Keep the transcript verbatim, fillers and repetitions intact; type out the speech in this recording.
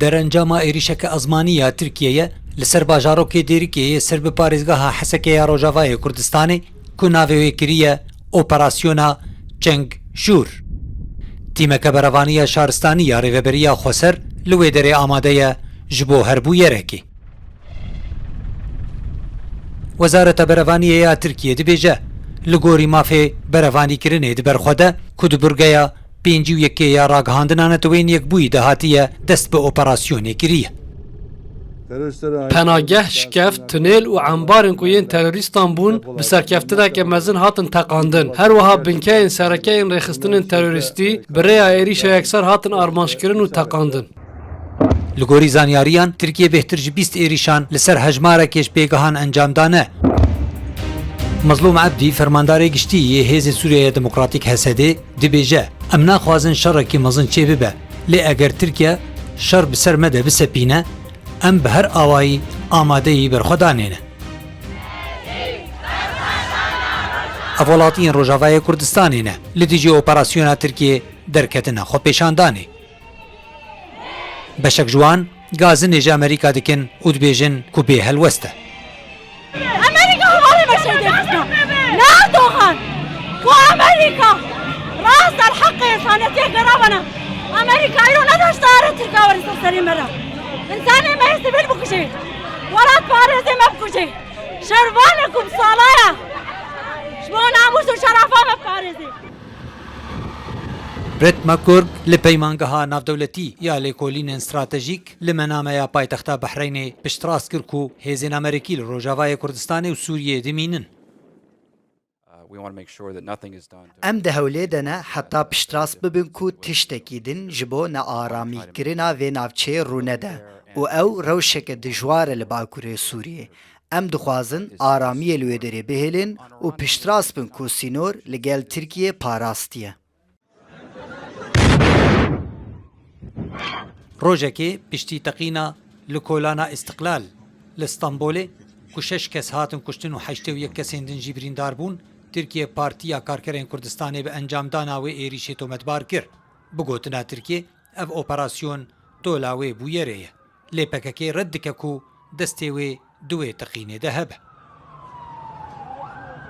Derencama êrîşeke ezmanî ya Tirkiyeyê li ser bajarokê Dêrikê yê ser bi parêzgeha Hesekê ya Rojavayê Kurdistanê ku navê wê kiriye Operasyona Çeng Şûr. Tîmeke berevanî ya şaristanî ya Rêveberiya Xweser li wê derê amade ye ji bo her bûyerekê. Wezareta Berevaniyê ya Tirkiyê dibêje, li gorî mafê berevanîkirinê di ber xwe de ku di burgeya pêncî û yekê ya ragihandina Neteweyên Yekbûyî de hatiye dest bi operasyonê kiriye. Penageh, şikeft, tunêl û embarên ku yên terorîstan bûn, bi serkeftineke mezin hatin teqandin. Her wiha binkeyên sereke yên rêxistinên terorîstî bi rêya êrîşa yekser hatin armanjkirin û teqandin. Li gorî zanyariyan, Tirkiye bêhtir ji bîst êrîşan li ser hejmarekê ji pêgehan encam dane. Mezlûm Ebdî, fermandarê giştî yê Hêzên Sûriyeya Demokratîk H S D, dibêje, Em naxwazin şerekî mezin çêbibe, lê eger Tirkiye şer bi ser me de bisepîne, em bi her awayî amadeyî berxwedanê ne. Ev welatiyên Rojavayê Kurdistanê ne, li dijî operasyona Tirkiyê derketina xwepêşandanê. Beşek ji wan gazinê ji Amerîka dikin û dibêjin ku bê helwest e. Amerîka hevalê me şeydê kiştin. Ne Erdogan. Ku Amerîka rast derheqê însanetiyê gerabana. Amerîka îro nedaşt dare Tirka werin ser serê me re. Însanê me yê sivîl bikujê. Welat parêzê me bikujê. Şervanê ku bi salaya ji bo namûs û şerefa me parêzê. Brett McGurk li Peymangeha Navdewletî ya Lêkolînên Stratejîk li Mename ya paytexta Behreynê piştrast kir ku hêzên Amerîkî li Rojavayê Kurdistanê û Sûriyeyê dimînin. Em di hewlê de ne heta piştrast bibin ku tiştekî din ji bo nearamîkirina vê navçeyê rûnede û ew rewşeke dijwar e li Bakurê Sûriyê. Em dixwazin aramiyê li wê derê bihêlin û piştrast bin ku sînor li gel Tirkiyê parastiye. Rojekê piştî teqîna li Kolana Îstiqlal li Stenbolê ku şeş kes hatin kuştin û heştê û yek kesên din jî birîndar bûn, Tirkiye Partiya Karkerên Kurdistanê bi encamdana wê êrîşê tometbar kir. Bi gotina Tirkiyê, ev operasyon tola wê bûyerê ye. Lê P K K red dike ku destê wê di wê teqînê de hebe.